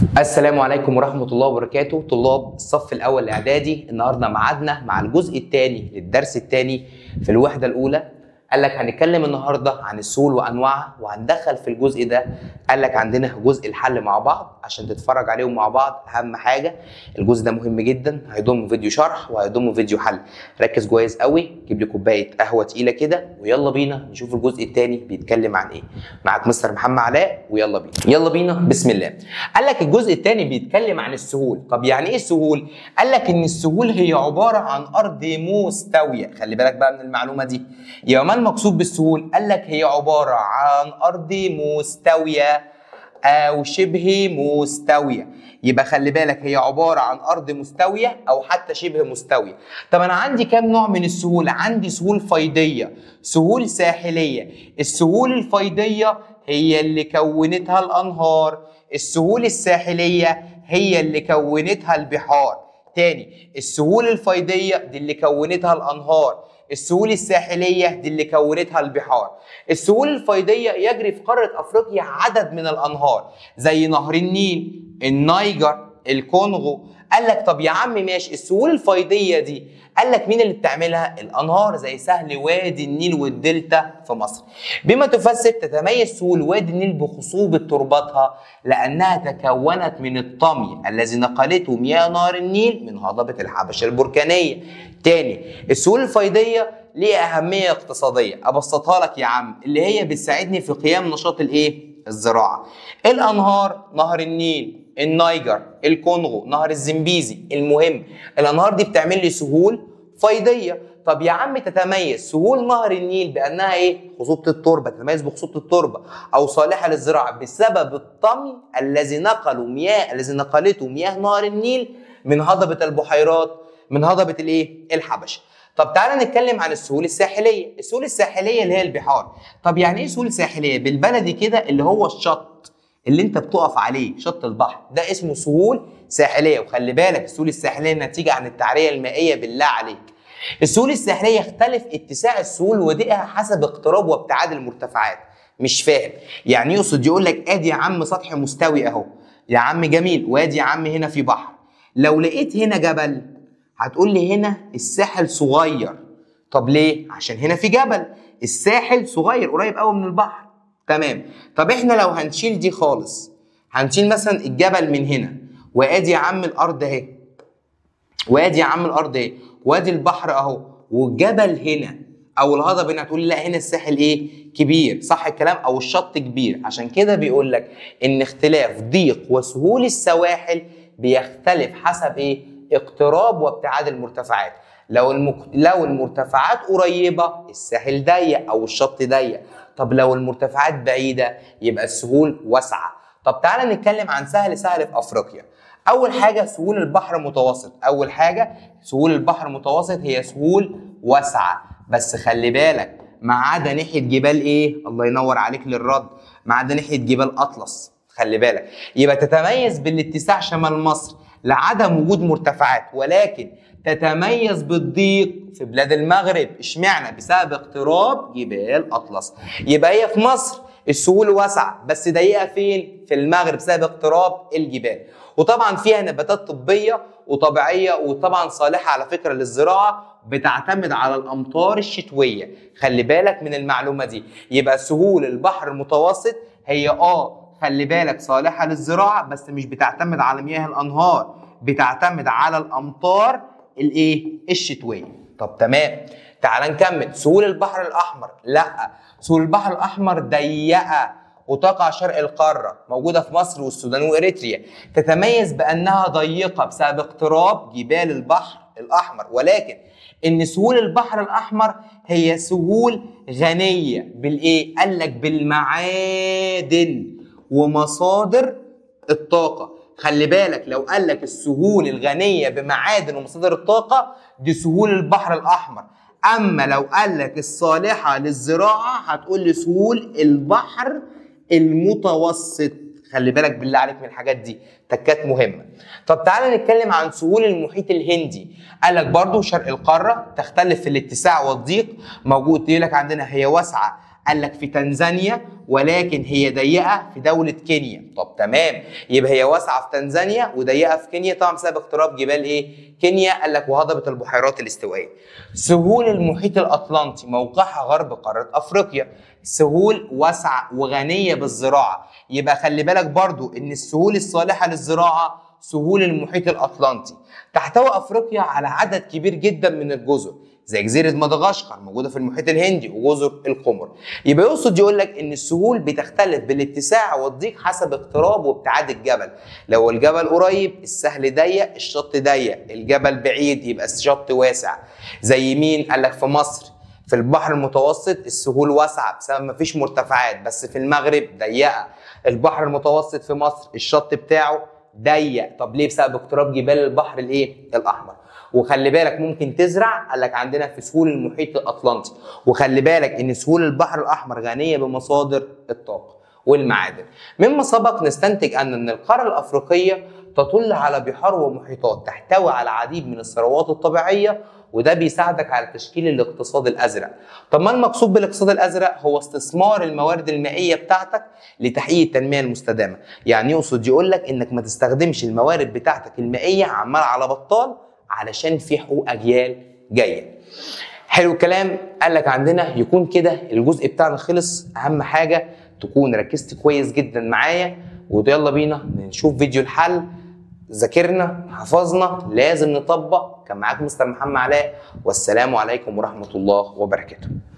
السلام عليكم ورحمة الله وبركاته. طلاب الصف الأول الإعدادي، النهاردة معادنا مع الجزء الثاني للدرس الثاني في الوحدة الأولى. قال لك هنتكلم النهارده عن السهول وأنواعها، وهندخل في الجزء ده. قال لك عندنا جزء الحل مع بعض عشان تتفرج عليهم مع بعض. أهم حاجة الجزء ده مهم جدا، هيضم فيديو شرح وهيضم فيديو حل. ركز كويس قوي، جيب لي كوباية قهوة تقيلة كده ويلا بينا نشوف الجزء الثاني بيتكلم عن إيه. معاك مستر محمد علاء ويلا بينا. يلا بينا بسم الله. قال لك الجزء الثاني بيتكلم عن السهول. طب يعني إيه السهول؟ قال لك إن السهول هي عبارة عن أرض مستوية. خلي بالك بقى من المعلومة دي. يا ما المقصود بالسهول؟ قال لك هي عبارة عن أرض مستوية أو شبه مستوية. يبقى خلي بالك هي عبارة عن أرض مستوية أو حتى شبه مستوية. طب أنا عندي كام نوع من السهول؟ عندي سهول فيضية، سهول ساحلية. السهول الفيضية هي اللي كونتها الأنهار، السهول الساحلية هي اللي كونتها البحار. تاني، السهول الفيضية دي اللي كونتها الأنهار، السهول الساحلية دي اللي كونتها البحار. السهول الفيضية يجري في قارة أفريقيا عدد من الأنهار زي نهر النيل، النيجر، الكونغو. قال لك طب يا عم ماشي، السهول الفيضية دي قال لك مين اللي بتعملها؟ الأنهار زي سهل وادي النيل والدلتا في مصر. بما تفسر تتميز سهول وادي النيل بخصوبة تربتها لأنها تكونت من الطمي الذي نقلته مياه نهر النيل من هضبة الحبشة البركانية. تاني، السهول الفيضية ليها أهمية اقتصادية، أبسطها لك يا عم، اللي هي بتساعدني في قيام نشاط الإيه؟ الزراعة. الأنهار نهر النيل، النيجر، الكونغو، نهر الزمبيزي. المهم الانهار دي بتعمل لي سهول فيضيه. طب يا عم تتميز سهول نهر النيل بانها ايه؟ خصوبة التربة، تتميز بخصوبه التربة او صالحه للزراعة بسبب الطمي الذي نقله مياه الذي نقلته مياه نهر النيل من هضبه البحيرات، من هضبه الايه؟ الحبشة. طب تعالى نتكلم عن السهول الساحلية. السهول الساحلية اللي هي البحار. طب يعني ايه سهول ساحليه؟ بالبلدي كده اللي هو الشط اللي انت بتقف عليه، شط البحر، ده اسمه سهول ساحليه. وخلي بالك السهول الساحلية نتيجة عن التعريه المائية، بالله عليك. السهول الساحلية يختلف اتساع السهول وضيقها حسب اقتراب وابتعاد المرتفعات. مش فاهم يعني؟ يقصد يقول لك ادي يا عم سطح مستوي اهو يا عم جميل، وادي يا عم هنا في بحر. لو لقيت هنا جبل هتقول لي هنا الساحل صغير. طب ليه؟ عشان هنا في جبل، الساحل صغير قريب قوي من البحر. تمام. طب احنا لو هنشيل دي خالص، هنشيل مثلا الجبل من هنا، وادي يا عم الارض اهي، وادي يا عم الارض اهي، وادي البحر اهو، والجبل هنا او الهضبه هنا، هتقول لا هنا الساحل ايه؟ كبير، صح الكلام، او الشط كبير. عشان كده بيقول لك ان اختلاف ضيق وسهول السواحل بيختلف حسب ايه؟ اقتراب وابتعاد المرتفعات. لو المرتفعات قريبه الساحل ضيق او الشط ضيق. طب لو المرتفعات بعيدة يبقى السهول واسعة. طب تعالى نتكلم عن سهل في افريقيا. اول حاجة سهول البحر المتوسط. اول حاجة سهول البحر المتوسط هي سهول واسعة، بس خلي بالك ما عدا ناحية جبال ايه؟ الله ينور عليك للرد، ما عدا ناحية جبال اطلس. خلي بالك يبقى تتميز بالاتساع شمال مصر لعدم وجود مرتفعات، ولكن تتميز بالضيق في بلاد المغرب. اشمعنى؟ بسبب اقتراب جبال اطلس. يبقى هي في مصر السهول واسعة بس ضيقه فين؟ في المغرب بسبب اقتراب الجبال. وطبعا فيها نباتات طبية وطبيعيه، وطبعا صالحه على فكرة للزراعة، بتعتمد على الامطار الشتوية. خلي بالك من المعلومة دي. يبقى سهول البحر المتوسط هي خلي بالك صالحه للزراعة بس مش بتعتمد على مياه الانهار، بتعتمد على الامطار الايه؟ الشتوية. طب تمام، تعال نكمل. سهول البحر الاحمر، لا سهول البحر الاحمر ضيقه وتقع شرق القارة، موجودة في مصر والسودان واريتريا. تتميز بانها ضيقه بسبب اقتراب جبال البحر الاحمر، ولكن ان سهول البحر الاحمر هي سهول غنية بالايه؟ قال لك بالمعادن ومصادر الطاقة. خلي بالك لو قال لك السهول الغنية بمعادن ومصادر الطاقة دي سهول البحر الاحمر. اما لو قال لك الصالحة للزراعة هتقول لي سهول البحر المتوسط. خلي بالك بالله عليك من الحاجات دي، تكات مهمة. طب تعالى نتكلم عن سهول المحيط الهندي. قال لك برضو شرق القارة تختلف في الاتساع والضيق، موجود يقول لك عندنا هي واسعة قال لك في تنزانيا، ولكن هي ضيقه في دولة كينيا. طب تمام، يبقى هي واسعة في تنزانيا وضيقه في كينيا طبعا بسبب اقتراب جبال ايه؟ كينيا. قال لك وهضبه البحيرات الاستوائيه. سهول المحيط الاطلنطي موقعها غرب قارة افريقيا، سهول واسعة وغنيه بالزراعة، يبقى خلي بالك برضو ان السهول الصالحة للزراعة سهول المحيط الاطلنطي. تحتوي افريقيا على عدد كبير جدا من الجزر زي جزيرة مدغشقر موجودة في المحيط الهندي وجزر القمر. يبقى يقصد يقول لك ان السهول بتختلف بالاتساع والضيق حسب اقتراب وابتعاد الجبل. لو الجبل قريب السهل ضيق، الشط ضيق، الجبل بعيد يبقى الشط واسع. زي مين؟ قال لك في مصر في البحر المتوسط السهول واسعة بسبب مفيش مرتفعات، بس في المغرب ضيقه. البحر المتوسط في مصر الشط بتاعه ضيق، طب ليه؟ بسبب اقتراب جبال البحر الايه؟ الاحمر. وخلي بالك ممكن تزرع، قال لك عندنا في سهول المحيط الاطلنطي. وخلي بالك ان سهول البحر الاحمر غنية بمصادر الطاقة والمعادن. مما سبق نستنتج ان القارة الافريقية تطل على بحار ومحيطات تحتوي على العديد من الثروات الطبيعية، وده بيساعدك على تشكيل الاقتصاد الازرق. طب ما المقصود بالاقتصاد الازرق؟ هو استثمار الموارد المائية بتاعتك لتحقيق التنمية المستدامة. يعني يقصد يقول لك انك ما تستخدمش الموارد بتاعتك المائية عمال على بطال علشان في حقوق اجيال جاية. حلو الكلام. قال لك عندنا يكون كده الجزء بتاعنا خلص. اهم حاجة تكون ركزت كويس جدا معايا، ويلا بينا نشوف فيديو الحل. ذاكرنا حفظنا لازم نطبق. كان معاكم مستر محمد علاء، والسلام عليكم ورحمة الله وبركاته.